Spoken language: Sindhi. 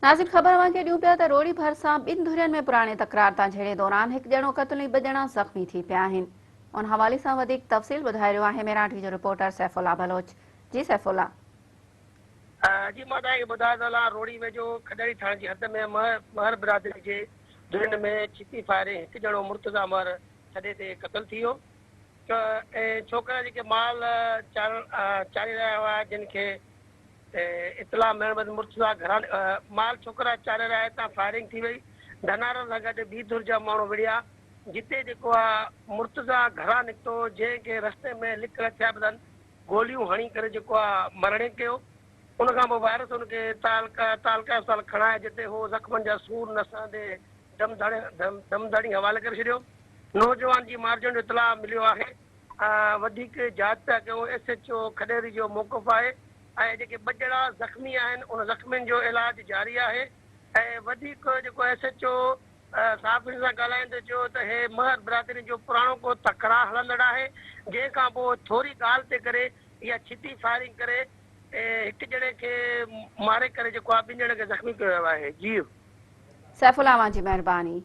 ناظرين خبر اوهان کي ڏيون پيا ته روهڙي ڀرسان ٻن ڌرين ۾ پراڻي تڪرار تان جهيڙي دوران هڪ ڄڻو قتل ۽ ٻه ڄڻا زخمي ٿي پيا آهن ان حوالي سان وڌيڪ تفصيل ٻڌائي رهيو آهي ميران ٽي جو رپورٽر سيف الله بلوچ جي سيف الله. جي مان توهان کي ٻڌائي ٿو هلان روهڙي ويجهو کڏهڙي ٿاڻي جي حد ۾ مهر برادري جي ڌرين ۾ ڇتي فائرنگ هڪ ڄڻو مرتضيٰ مهر ٿڏي تي قتل ٿي ويو ۽ ڇوڪرا جيڪي مال چاري رهيا هئا جن کي اطلاع ملڻ بعد مرتضيٰ گهران مال ڇوڪرا چاري رهيا هتان فائرنگ ٿي وئي ڌنارن سان گڏ ٻي ڌر جا ماڻهو وڙهيا جتي جيڪو آ مرتضيٰ گهران نڪتو جنهن کي رستي ۾ لڪ هٿياربندن گوليون هڻي ڪري جيڪو آ مرڻي ڪيو ان کان پوء وائرس ان کي تعلقه تعلقه اسپتال کڻائي جتي هو زخمن جا سور نه سهندي دم ڌڻي دم ڌڻي حوالي ڪري ڇڏيو نوجوان جي مارجڻ جو اطلاع مليو آهي. وڌيڪ جاچ پيا ڪيون، ايس ايڇ او کڏهري جو موقف آهي ۽ جيڪي ٻه ڄڻا زخمي آهن ان زخمين جو علاج جاري آهي ۽ وڌيڪ جيڪو ايس ايڇ او صحافين سان ڳالهائيندي چيو ته هي مهر برادرين جو پراڻو ڪو تڪرار هلندڙ آهي جنهن کان پوء ٿوري ڳالهه تي ڪري اها ڇتي فائرنگ ڪري هڪ ڄڻي کي ماري ڪري جيڪو آهي ٻن ڄڻن کي زخمي ڪيو ويو آهي جي. سيف الله اوهان جي مهرباني.